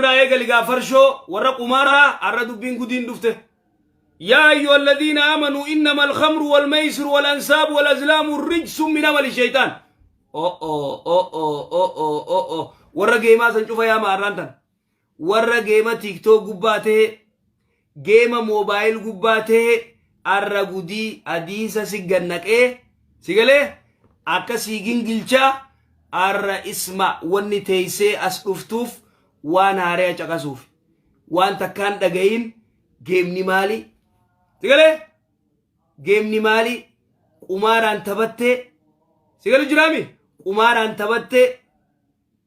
Irraa eegali gaa farshoo warra qumaaraa har'a dubbiin gudiin dhufte. Yaa ayyuha alladhiina aamanuu innama alkhamru walmaysiru walansaabu walazlaamu rijsun min amali shaytaan. O'o o'o o'o o'o warra geemaa san cufa yaama har'aan tan. Warra geema TikTok gubbaa ta'e geema moobaayil gubbaa ta'e arra gudii hadiisa si gannaqee si galee akka sii gingilchaa arra isma wanni teessee as dhuftuuf waan haaraya caqasuuf waan takkaan dhagayin geemni maali si galee geemni maali qumaaraan taphattee si galu jiraami qumaaraan taphattee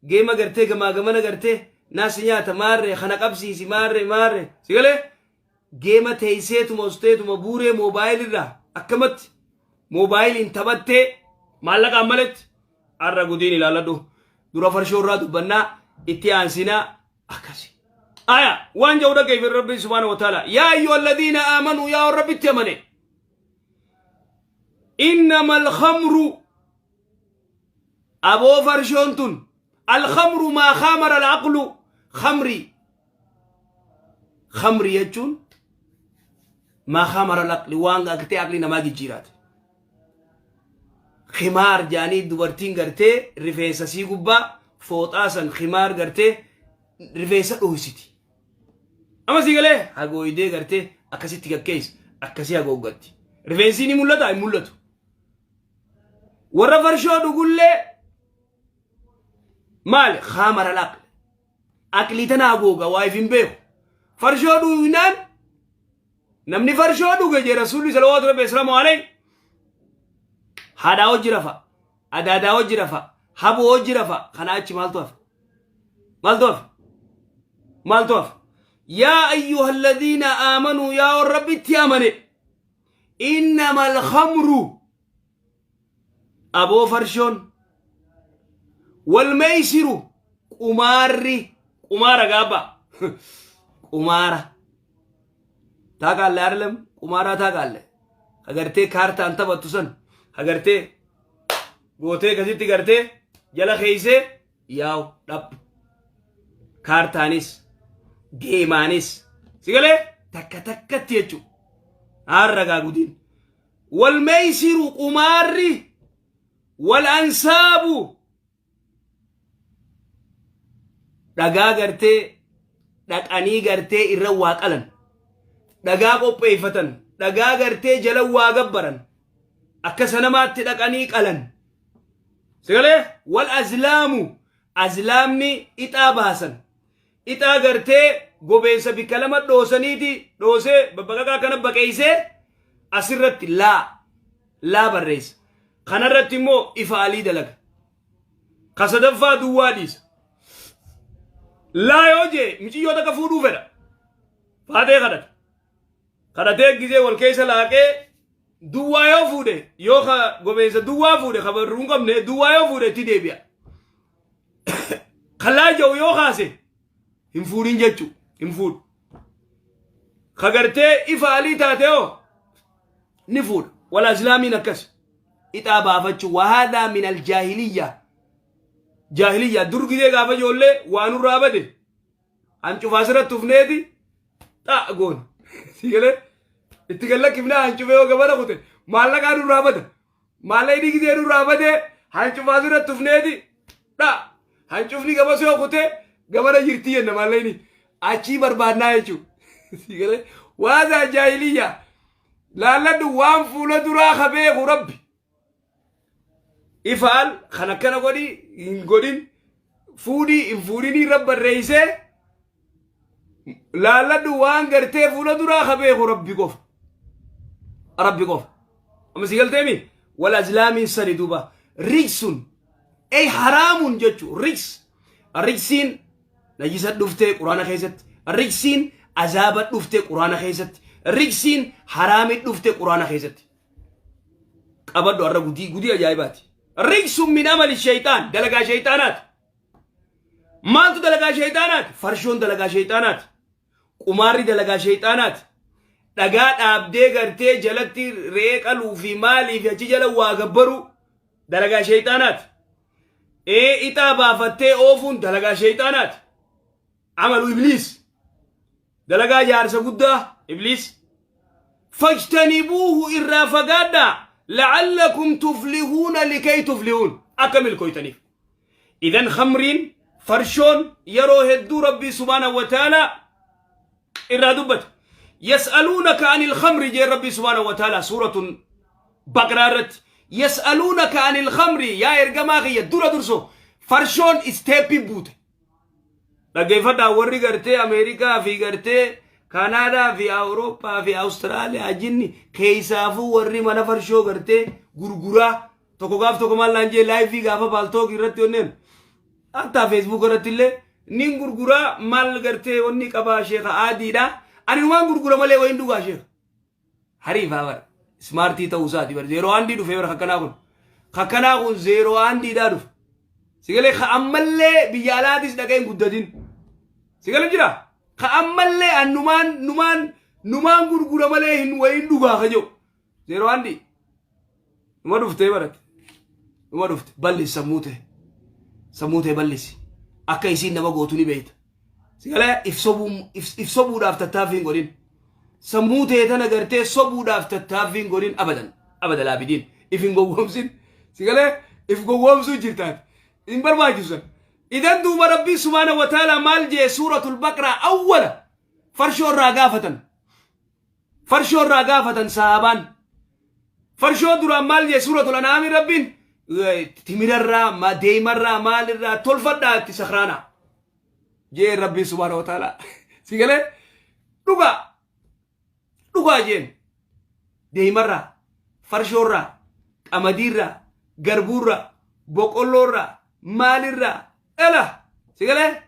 geema gartee gamaa gamana gartee naa si nyaata maarree kana qabsiisi maarree maarree si galee geema teesseetuma usteetuma buuree moobaayilirraa akkamatti moobaayiliin taphattee maallaqaan maletti har'a gudiin ilaaladhu dura farshoo irraa dubbannaa itti aansinaa akkasi. Aya waan jedhu dhaggeeffe rabbiin subhaanahu wa ta'ala yaa ayyuha alladhiina aamanuu yaa warra rabbitti amane innama alkhamru Aboo farshoon tun alkhamru maa khamara alaqlu khamri khamri jechuun maa khamara alaqli waan gartee aqli namaa jijjiiraate. Khimaar jaanii dubartiin gartee rifeensa sii gubbaa fooxaa san khimaar gartee rifeensa dhoysiti. Amma sii galee hagooydee gartee akkasitti gakkeessa akkasii hagoogatti. Rifeensi ni mul'ata hin mul'atu. Warra farshoo dhugullee maali khaamara laql aqlii tana hagooga waa if hin beeku farshoo dhugnaan namni farshoo dhuge jee rasuulli salawaatu rabbi wasalaamu alayhi haadhaa hojii rafa adaadaa hojii rafa haboo hojii rafa kana achi maaltu hafe maaltu hafe maaltu hafe yaa ayyuha alladhiina aamanuu yaa warra rabbitti amane innama alkhamru aboo farshoon walmeeysiru qumaarri qumaara gaabba qumaara taakaalle arlem qumaaraa taakaalle hagartee kaartaan taphattu san hagartee gootee gasitti gartee jala keeysee yaaw dhab kaartaanis geemaanis si galee takka takkatti jechuudha har'a gaa gudiin wal meeysiru qumaarri wal ansaabu dhagaa gartee dhaqanii gartee irra waa qalan dhagaa qopheeffatan dhagaa gartee jala waa gabbaran akka sanamaatti dhaqanii qalan Sagalee wal azlaamu azlaamni ixaa baasan ixaa gartee gobeessa bikka lama dhoosaniiti dhoosee babbaqaqaa kana baqeessee asirratti laa laa barreessa kanarratti immoo ifa alii dalaga ka sadaffaa duwwaa dhiisa laa yoo jee miciyyoo takka fuudhuu fedha faatee kadhata kadhatee gizee wal keessa laaqee Duwwaa yoo fuudhe yoo ka gobeessa duwwaa fuudhe ka barruu hin qabne duwwaa yoo fuudhe itti deebi'a. Ka laaja'u yoo kaase hin fuudhin jechu hin fuudhu. Ka gartee ifa alii taate hoo ni fuudha. Wal azlaamiin akkas ixaa baafachuu wahaadaa min aljaahiliyyaa. Jaahiliyyaa dur gizee gaafa ijoollee waa nurraa bade Hancufaa asirratti tufneeti xaa goona. Si galee itti gad lakkifnaa hancufee yoo gabana kute maallaqaa nurraa bada. Maallaqni gizee nurraa badee hancufaa asirratti tufneeti dha. Hancufni gabas yoo kute gabana jirti jenna maallaqni. Achii barbaadnaa jechuudha. Si galee waasaa jaahiliyyaa. Laalladhu waan fuula duraa ka beeku rabbi. Ifaal kan akkana godhi hin godhin fuudhii hin fuudhinii irra barreessee laalladhu waan gartee fuula duraa ka beeku rabbi qofa. Rabbi qofa. Amma si galteemi wal azlaamiin sani duuba rijsun ey haraamun jechu rijs rijsiin najisa dhuftee quraana keessatti rijsiin azaaba dhuftee quraana keessatti rijsiin haraami dhuftee quraana keessatti. Qabadhu har'a gudii gudii ajaa'ibaati. Rijsun min amali shayxaan dalagaa shayxaanaati. Maaltu dalagaa shayxaanaati? Farshoon dalagaa shayxaanaati. Qumaarri dalagaa shayxaanaati. Dhagaa dhaabdee gartee jalatti re'ee qaluu fi maalii fi achi jala waa gabbaruu dalagaa shayxaanaati. Ee ixaa baafattee oofuun dalagaa shayxaanaati. Amalu ibliis. Dalagaa jaarsa guddaa ibliis. Fajtanibuuhu, irraa fagaadhaa, la'allakum tuflihuuna, likay tuflihuun, akka milkooytaniif. Idan khamriin, farshoon, yeroo hedduu Rabbii subhaanahu wa ta'aalaa irraa dubbate. Yas'aluunaka anil khamri jee Rabbii subhaanahu wa ta'aalaa suuratun Baqraa irratti. Yas'aluunaka anil khamri, yaa ergamaa kiyya, dura durso farshoon step buute. Dhaggeeffadhaa, warri gartee Ameerikaa fi gartee Kanaadaa fi Awurooppaa fi Awustiraaliyaa jinni keessaafuu, warri mana farshoo gartee gurguraa tokko gaaf tokko maal naan jee, live gaafa Paltalk irratti onneen hatta Facebook irratti illee nin gurguraa, maal gartee wanni qabaa, sheeka aadiidha. Ani waan gurgura malee wayin dhugaa, sheeka. Hariifaa bara. Smart ta'uu isaati bara. Zeeroo handii dhufee bara kakkanaa kun. Kakkanaa kun zeeroo handiidhaa dhufe. Sigalee ka ammallee biyya alaatis dhaqee hin guddatin. Sigalee jira. Ka ammallee an numaan numaan numaan gurgura malee hin wayin dhugaa ka jiru. Zeeroo handii. Numa dhuftee barate. Numa dhufte. Bal'isi sammuu ta'e. Sammuu ta'e bal'isi. Akka isiin nama gootu ni beekta. Sigalee if sobuudhaaf tattaaffii hin godhin. Sammuu ta'e tana gartee sobuudhaaf tattaaffii hin godhin, abadan. Abada laabidiin. If hin gowwoomsin. Sigalee if gowwoomsuu jirtaati. Hin barbaachisu. Idan duuba Rabbii subhaana wa ta'ala maal jee suuratul Baqraa awwala farshoo irraa gaafatan. Farshoo irraa gaafatan sahaabaan. Farshoo duraan maal jee suuratul An'aami Rabbiin? Timirarraa, deemarraa, maalirraa tolfadhaa itti sakraanaa. Jee Rabbiin subhaana wa ta'ala. Sigalee dhugaa. Dhugaa jeen. Deemarraa, farshoorraa, qamadiirraa, garbuurraa, boqqolloorraa, maalirraa, ela sigalee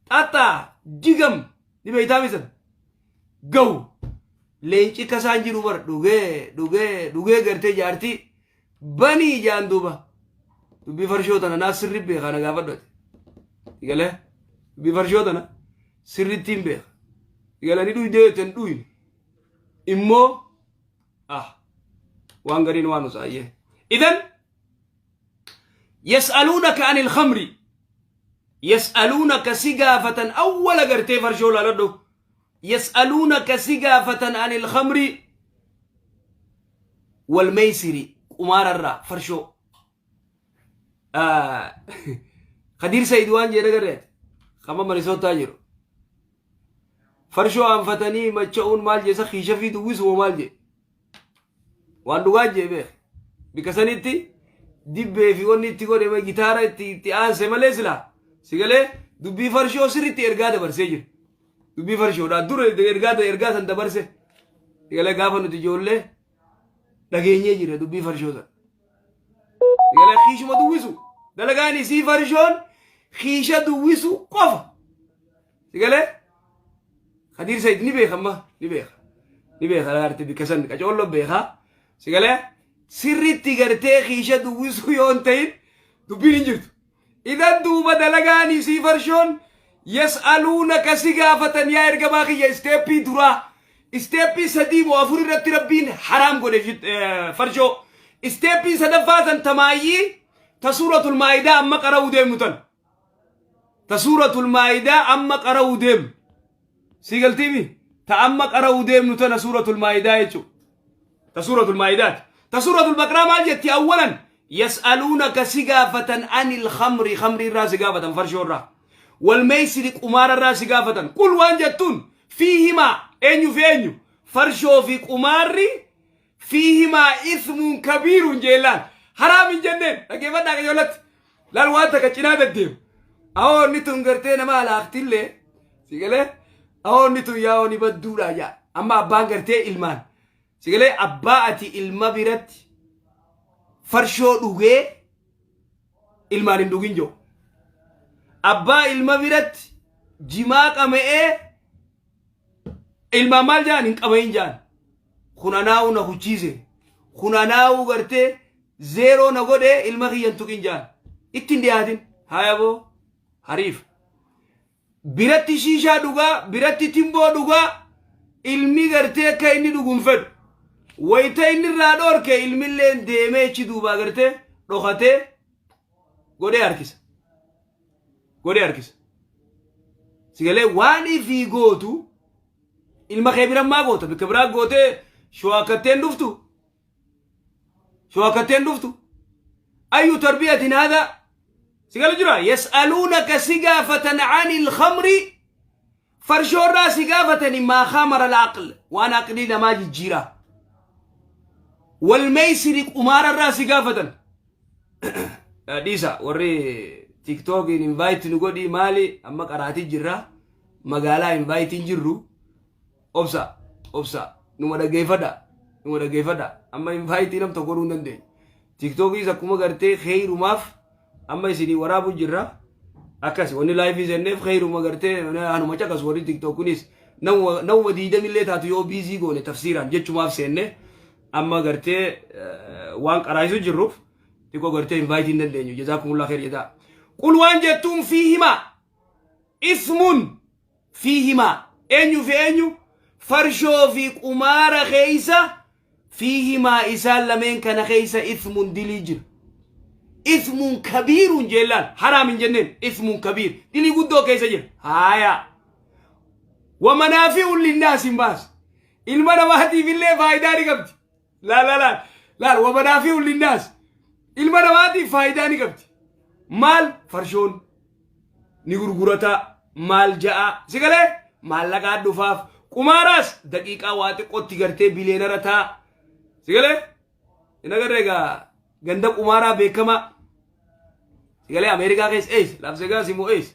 xaxxaa jigam ni beeytaa misan gahu leenci kasaan jiru bar dhugee dhugee dhugee gartee jaartii banii jaan. Duuba dubbii farshoo tana naa sirri beekaa, na gaafadhu ati. Sigalee dubbii farshoo tana sirrittiin beeka. Sigalee ni dhuydee ten dhuyne immoo ah waan gariin waan usaayyee. Idan yas'aluunaka anil khamri, yas'aluunaka, si gaafatan awwala gartee farshoo laaladhu. Yas'aluunaka, si gaafatan, anil khamri wal meysiri, qumaararraa, farshoo. Khadiir Sayid waan jedhe garreet kama Manisootaa jiru. Farshoo aanfatanii macha'uun maal jeessa, kiisha fi duwwisuma maal jedhe, waan dhugaa jee beek. Bika sanitti dibbee fi wanni itti godhe gitaara itti aanse malee silaa sigalee dubbii farshoo sirritti ergaa dabarsee jira. Dubbii farshoodhaa dura ergaa san dabarse. Sigalee gaafa nuti ijoollee dhageenyee jira dubbii farshoo san. Sigalee kiishuma duwwisu, dalagaan isii farshoon kiisha duwwisu qofa. Sigalee Khadiir Sayid ni beeka, amma ni beeka. Ni beeka laarte bikka san qacoollo beeka. Sigalee sirritti gartee kiisha duwwisuu yoo hin ta'in dubbiin hin jirtu. Idan duuba dalagaan isii farshoon, yas'aluunaka, si gaafatan yaa ergamaa kiyya, step duraa. Step sadii moo afur irratti Rabbiin haraam godhe farshoo. Step sadaffaa san tamaayyii ta suuratul Maayidaa amma qara'uu deemnu tan. Ta suuratul Maayidaa amma qara'uu deemnu. Si galtiimi? Ta amma qara'uu deemnu tana, suuratul Maayidaa jechuudha. Ta suuratul Maayidaati. Ta suuratul Baqraa maal jetti awwalan? Yas'aluunaka, si gaafatan, anil khamri, khamri irraa si gaafatan, farshoo irraa. Wal meysiri, qumaara irraa si gaafatan. Qul, waan jettuun, fiihimaa, eenyu fi eenyu? Farshoo fi qumaarri, fiihimaa ismuun kabiiruun jeellaan. Haraam hin jenneen, dhaggeeffadhaa qajeelatti. Laal, waan takka cinaa deddeemu. Awoo, inni tun gartee nama alaaqtillee si galee, awoo, inni tun yaa'oo ni badduudha jaa. Amma abbaan gartee ilmaan. Si galee, abbaa ati ilma biratti farshoo dhugee ilmaan hin dhugin jiru. Abbaa ilma biratti jimaa qama'ee ilmaan maal jaan hin qamayin jaan. Kun anaa'u na huchiise. Kun anaa'u gartee zeeroo na godhee, ilma kiyya hin tuqin jaan. Ittiin dhiyaatin. Haya boo, hariif. Biratti shiishaa dhugaa, biratti timboo dhugaa, ilmi gartee akka inni dhugu hin fedhu. Wayita inni irraa dhoorke ilmilleen deemee achi duubaa gartee dhokatee godhee harkisa. Godhee harkisa. Sigalee waan ifii gootu ilma kee bira maa goota? Bikka biraa gootee showakatteen dhuftu. Showakatteen dhuftu. Ayyu tarbiyatin hada. Sigala jira. Yas'aluunaka si gaafatan anil khamri. Farshoorraa si gaafatani maa khamara al-aql. Waan aqlii namaa jijjiiraa. Wal meysiri qumaararraa si gaafatan. Dhiisa warri TikTokiin invite nu godhii maali amma qaraatii jirra. Magaalaa invite hin jirru. Obsa obsa numa dhaggeeffadha numa dhaggeeffadha amma invite nam tokko godhuu hin dandeenyu. TikTokiis akkuma gartee kheyrumaaf amma isinii waraabu jirra. Akkas wanni live senneef kheyruma gartee anuma caqasu warri TikTok kunis namuma diidamillee taatu yoo busy goone tafsiiraan jechumaaf seenne amma gartee waan qaraayisu jirruuf xiqqoo gartee invite hin dandeenyu. Jazaakumullah kheer jazaa. Qul waan jettuun fiihimaa ismun fiihimaa eenyu fi eenyu farshoo fi qumaara keeysa fiihimaa isaan lameen kana keeysa ismun dilii jira. Ismun kabiirun jeellaan haraam hin jenneen ismun kabiir dilii guddoo keessa jira. Haaya. Wamanaafi'un linnaas hin baas. Ilma namaatiif illee faayidaa ni qabdi. Laal laal laal laal wamanaafi'un linnaas ilma namaatiif faayidaa ni qabdi. Maal farshoon ni gurgurataa maal ja'a si galee maallaqaa dhufaaf qumaaraas daqiiqaa waa xiqqootti gartee bileenara ta'a si galee hin agarree egaa ganda qumaaraa beekamaa si galee Ameerikaa keessa ees Las Vegas immoo ees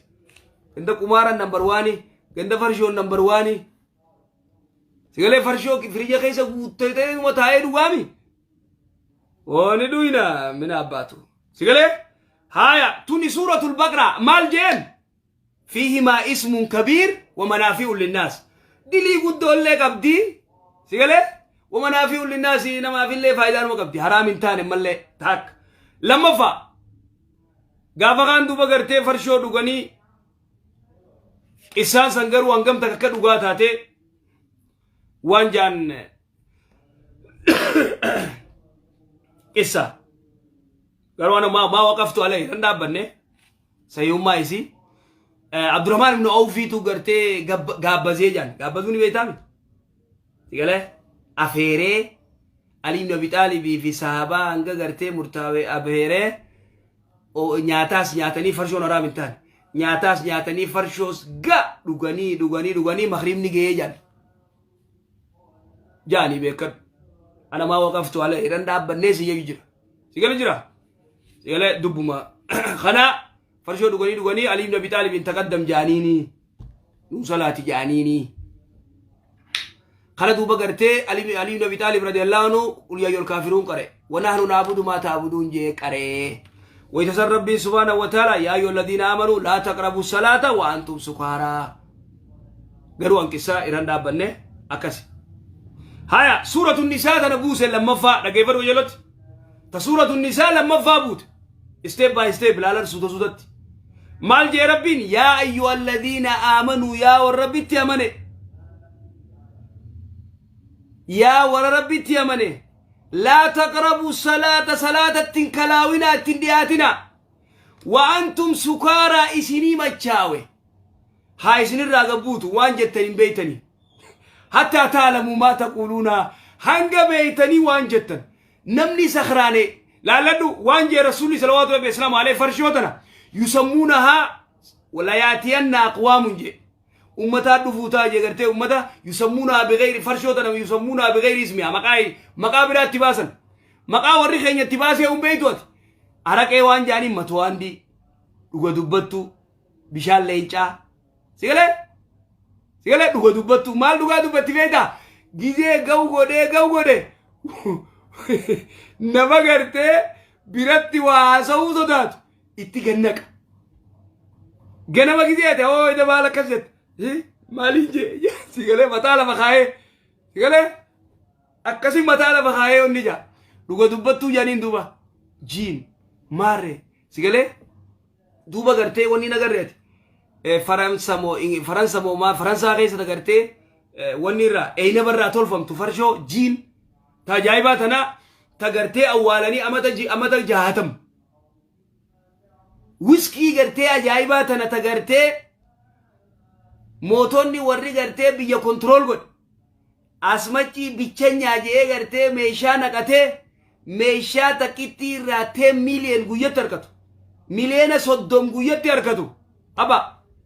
ganda qumaaraa number one ganda farshoon number one si galee farshoo firija keessa guuttee ta'ee taa'ee dhugaami. Wani dhuyna mina abbaatu. Si galee? Haya tuni suuratul Baqraa maal jeen? Fiihimaa ismun kabiir wa manaafi'un linnaas. Dilii guddoollee qabdi. Si galee? Wa manaafi'un linnaas namaafillee faayidaa numa qabdi. Haraam hin taane mallee taakka. Lammaffaa gaafa kaan duuba gartee farshoo dhuganii qissaan san garuu hangam takka akka dhugaa taate waan jaan qissa garuu ana maa waqaftu alayhi kan dhaabbanne sayyummaa isii Abdurrahmaan ibn Awfiitu gartee gaabbazee jaan gaabbazuu ni beektaa miti sigalee afeeree Ali ibn Abi Xaalibii fi sahabaa hanga gartee murtaawe afeeree nyaataas nyaatanii farshoon haraam hin taane nyaataas nyaatanii farshoos ga dhuganii dhuganii dhuganii makriibni ga'ee jaan jaanii beekadhu. Ana maa waqaftu ala irran dhaabbannee si jedhu jira. Si gala jira. Si gala dubbuma. Kana farshoo dhuganii dhuganii Ali ibn Abi Xaalib hin taqaddam jaaniini. Nuu salaati jaaniini. Kana duuba gartee Ali ibn Abi Xaalib radiyallahu anhu qul yaa ayyuhal kaafiruun qare. Wa nahnu na'budu maa ta'buduun jee qaree. Waytasan Rabbiin subhaanahu wa ta'ala yaa ayyuhal ladiina aamanuu laa taqrabu salaata wa antum sukaaraa. Garuu hanqissaa irran dhaabbanne akkasi. Haya suuratu nisaa tana buuse lammaffaa dhaggeeffadhu jalatti. Ta suuratu nisaa lammaffaa buute. Step by step ilaalan suuta suutatti. Maal jee Rabbiin yaa ayyuhal ladiina aamanuu yaa warra Rabbitti amane. Yaa warra Rabbitti amane. Laa taqrabu salaata salaatatti hin kalaawinaa ittiin dhiyaatinaa. Wa antum sukaaraa isinii machaawe. Haa isinirraa gabbuutu waan jettan hin beeytanii. Hattaa taalamuu maa taquuluunaa hanga beeytanii waan jettan. Namni sakhraane laalladhu waan jee rasuulli salawaatu rabbi islaamu alayhi farshoo tana yusammuunahaa walayaatiyanna aqwaamun jee. Ummataa dhufuu taa jee gartee ummata yusammuunahaa bigayri farshoo tana yusammuunahaa bigayri ismihaa maqaa maqaa biraa itti baasan. Maqaa warri keenya itti baasee hin beeytu ati. Araqee waan jaaniin matowaandii dhuga dubbattuu bishaan leencaa. Sigalee? Sigalee dhuga dubbattu maal dhugaa dubbatti beektaa? Gizee ga'u godhee ga'u godhe nama gartee biratti waa haasa'uu sodaatu itti gannaqa. Ganama gizee ati hoo ida maal akkas jette? Maaliin jee? Sigalee mataa lafa kaayee sigalee akkasi mataa lafa kaayee onni jaa. Dhuga dubbattuu jaaniin duuba jiin maarree sigalee duuba gartee wanni hin agarre ati Faransa moo Faransa moo maa Faransaa keessa gartee wanni irraa eeynaba irraa tolfamtu farshoo jiin ta ajaa'ibaa tanaa ta gartee awwaalanii amata amata jaatam wiskii gartee ajaa'ibaa tana ta gartee Mootonni warri gartee biyya control godhe asmachii bichanyaa je'ee gartee meeshaa naqatee meeshaa takkittii irraa 10 million guyyatti argatu. 30 miliyoona guyyatti argatu. Aba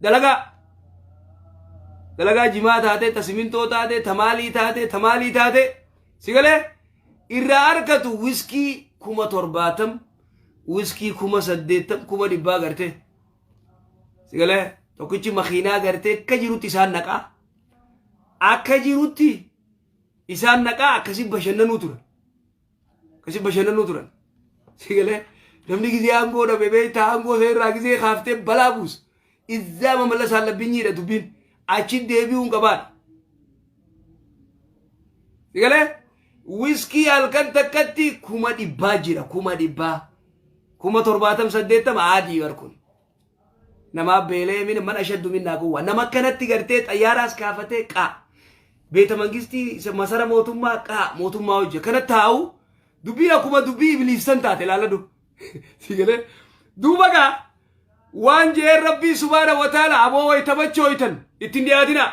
dalagaa. Dalagaa jimaa taate, ta simintoo taate, ta maalii taate, ta maalii taate. Si galee irraa argatu wiskii 70,000, wiskii 80,000, 100,000 gartee. Si galee tokkichi makiinaa gartee akka jirutti isaan naqaa. Akka jirutti isaan naqaa, akkasi bashannanuu turan. Akkasi bashannanuu turan. Si galee namni gizee aangoo dhabe beektaa, aangoo isa irraa gizee kaaftee balaa buusa. Izzaama mallasaan labbinyiidha dubbiin achi deebi'uun qabaadha. Si galee wiskii halkan takkatti 100,000 jira, 100,000, 70,000, 80 adii barkun. Namaa beelee min man ashaddu minnaa quwwa. Nama akkanatti gartee xayyaaraas kaafatee qaa. Beeta mangistii masara mootummaa qaa mootummaa hojje. Kana taa'u dubbiin akkuma dubbii ibliifsan taate ilaaladhu. Si galee duuba gaa waan jeen Rabbii subhaana wa ta'ala aboo way taphachooytan ittiin dhiyaatina.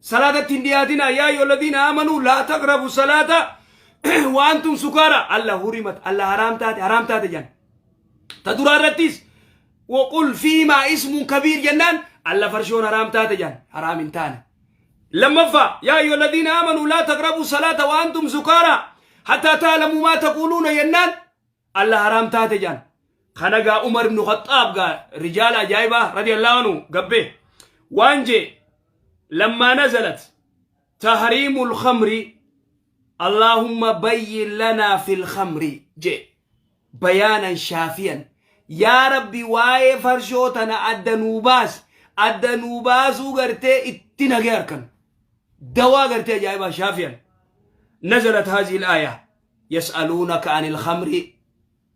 Salaatatti hin dhiyaatina. Yaa ayyuha alladhiina aamanuu laa taqrabu salaata wa antum sukaara. Alla hurimat, alla haraam taate, haraam taate jan. Ta duraa irrattis waqul fiimaa ismun kabiir jennaan alla farshoon haraam taate jan, haraam hin taane. Lammaffaa, yaa ayyuha alladhiina aamanuu laa taqrabu salaata wa antum sukaara hattaa ta'lamuu maa taquuluuna jennaan alla haraam taate jan. Kana gaa Umar ibn Khattaab gaa rijaala ajaa'ibaa radiyallahu anhu gabbee waan jee, lammaa nazalat tahriimul khamri allahumma bayyin lanaa fil khamri jee bayaanan shaafiyan, yaa Rabbi, waa'ee farshoo tana adda nuu baasi, adda nuu baasuu gartee itti nagee harkan dawaa gartee ajaa'ibaa shaafiyan. Nazalat hazihi al-aaya yas'aluunaka anil khamri.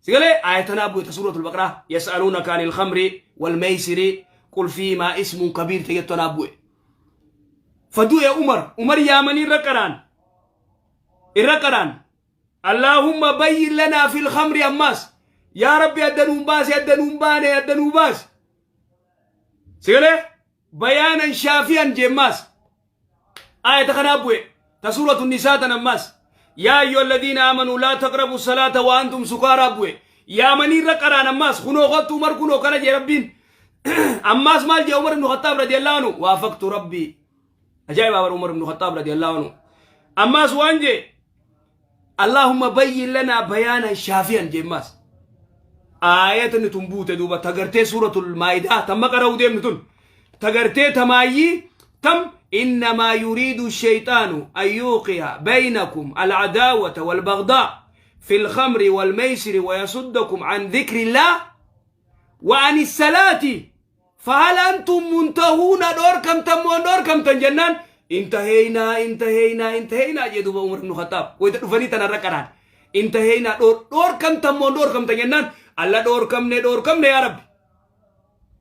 Sigalee aayatanaa bu'e suuratul Baqaraa, yas'aluunaka anil khamri wal meysiri qul fiimaa ismun kabiir tayyattanaa bu'e. Fadu'e Umar, Umar yaamanii irra qaraan, irra qaraan, Allahumma bayyin lanaa fil khamri, ammaas yaa Rabbi adda nuun baase, adda nuun baane, adda nuu baase. Sigalee bayaanan shaafiyan jemmaas ayata kanaa bu'e ta suuratu nisaa tan ammaas yaa ayyuha alladhiina aamanuu laa taqrabu salaata wa antum sukaaraa bu'e. Yaamanii irra qaraan ammaas, kunoo kottu Umar, kunoo kana jee Rabbiin. Ammaas maal jee Umar ibnu Khattaab radiyallahu anhu? Waafaqtu Rabbii. Ajaa'iba bar Umar ibnu Khattaab radiyallahu anhu ammaas waan jee, Allahumma bayyin lanaa bayaanan shaafiyan jemmaas aayatni tun buute. Duuba tagartee suuratul Maa'idaa tamma qara'uu deemnu tun tagartee tamaayyii tam innamaa yuriidu shayxaanu an yuuqiya baynakum alcadaawata walbagdaa fi lkhamri walmaysiri wayasuddakum an dhikri illaah wa an salaati fahal antum muntahuuna. Dhoorkamtan moo dhoorkamtan jennaan, intaheynaa, intaheynaa, intaheynaa jee. Duuba Umar ibnu Khattaab wayita dhufanii tanarra qaraan, intaheynaa, dhoorkamtan moo dhoorkamtan jennaan, alla dhoorkamne, dhoorkamne yaa Rabbi,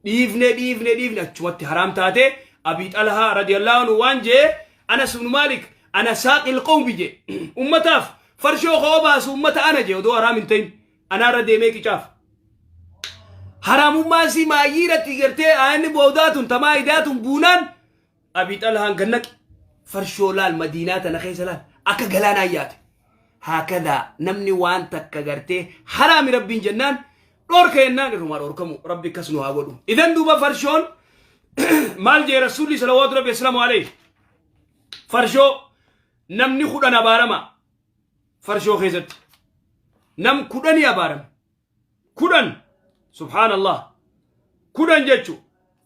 dhiifne, dhiifne, dhiifne. Achumatti haraam taate. Abii Xalhaa radiyallahu anhu waan jee, Anas ibnu Maalik, ana saaqil qawmi jee, ummataaf farshoo koo baasu ummata ana jee, odoo haraam hin ta'in anaarra deemee qicaaf. Haraamummaa isii maayyii irratti gartee aayanni boodaa tun tamaa idaa tun buunaan Abii Xalhaan gannaqi farshoo laal, Madiinaa tana keessa laal akka galaanaa yaate. Haakadaa namni waan takka gartee haraami Rabbiin jennaan dhoorka jennaan irrumaa dhoorkamu. Rabbi akkas nu haa godhu. Idan duuba farshoon maal jee Rasuulli salawaatu Rabbi asalaamu alayhi? Farshoo namni 10 abaarama. Farshoo keessatti nam 10 abaarame, 10, subhaanallah, 10 jechu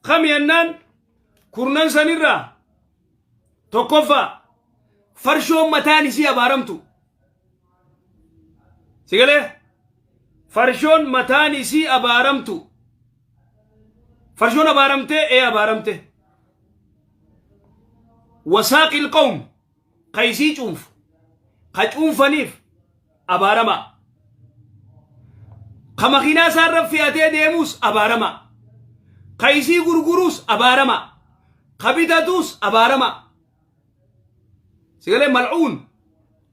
kami jennaan, kurnan sanirraa tokkoffaa farshoon mataan isii abaaramtu. Sigalee farshoon mataan isii abaaramtu, farshoon abaaramte ee abaaramte. Wasaaqil qawm ka isii cuunfu, ka cuunfaniif abaarama. Ka makiinaa isaarra fe'atee deemuus abaarama. Ka isii gurguruus abaarama. Ka bitatuus abaarama. Sigalee mal'uun,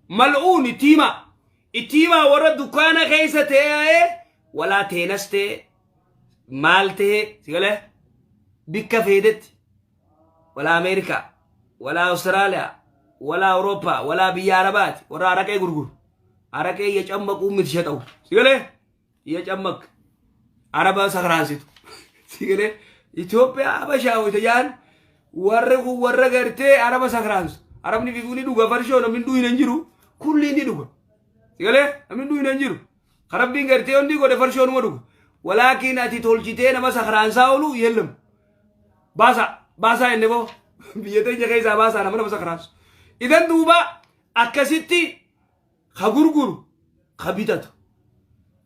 mal'uun itti hima, itti himaa warra dukkaana keessa ta'ee walaa teenas ta'e maal ta'e, sigalee bikka feetetti. Walaa Ameerikaa, walaa Awustiraaliyaa, walaa Awurooppaa, walaa biyya Arabaati warra araqee gurguru. Araqee iyya cammaquu miti shaxa'u. Si galee? Iyya cammaq. Araba sakraansitu. Si galee? Itoophiyaa Habashaa wayita jaan warri kun warra gartee Araba sakraansu. Arabni fiiguu ni dhuga, farshoo namni hin hin jiru. Kulli ni dhuga. Si galee? Namni hin hin jiru. Karabbiin gartee hundi godhe farshoo numa dhuga. Walaakiin ati tolchitee nama sakraansaa oolu yeellam. Baasaa baasaa inni boo biyya teenya keessaa baasaa nama nama sakraansu. Idan duuba akkasitti ka gurguru, ka bitatu,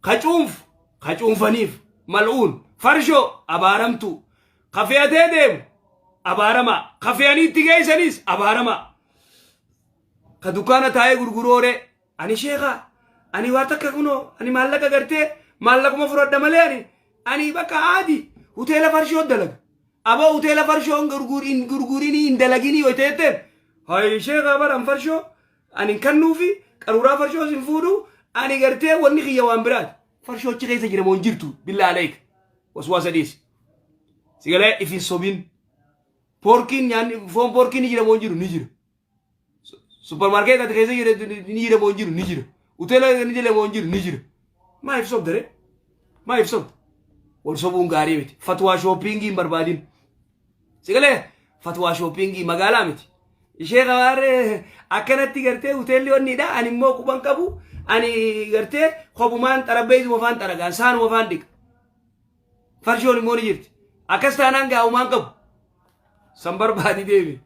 ka cuunfu, ka cuunfaniif, mal'uun farshoo abaaramtuu, ka fe'atee deemu abaaramaa, ka fe'anii itti geessanis abaaramaa, ka dukkaana taa'ee gurgurooree ani sheekaa, ani waa takka kunoo ani maallaqa gartee maallaquma fudhadha malee ani bakka aadi hoteela farshoo dalaga. Aboo, hoteela farshoo hin gurgurinii, hin dalaginii yoo ta'etteen, hayi sheekaa, baran farshoo ani hin kennuufi, qaruuraa farshoo sin fuudhu, ani gartee wanni kiyya waan biraati. Farshoo achi keessa jira moo hin jirtu? Billaa aleek, waswaasa dhiisi. Sigalee if hin sobin. Poorkiin nyaanni foon poorkiin ni jira moo hin jiru? Ni jira. Supermarket ati keessa jira ni jira moo hin jiru? Ni jira. Hoteela ni jira moo hin jiru? Ni jira. Maaliif sobda ree? Maaliif sobda? Wal sobuun gaarii miti. Fatwaa shopping hin barbaadin. Sigalee fatwaa shopping magaalaa miti. Ishee qabaarree akkanatti gartee hoteelli onniidha. Ani immoo quban qabu. Ani gartee kophumaan xarabbeessuma faan xaragaan saanuma faan dhiqa. Farshoon immoo ni jirti. Akkas taanaan gaa'umaan qabu. San barbaadi deemi.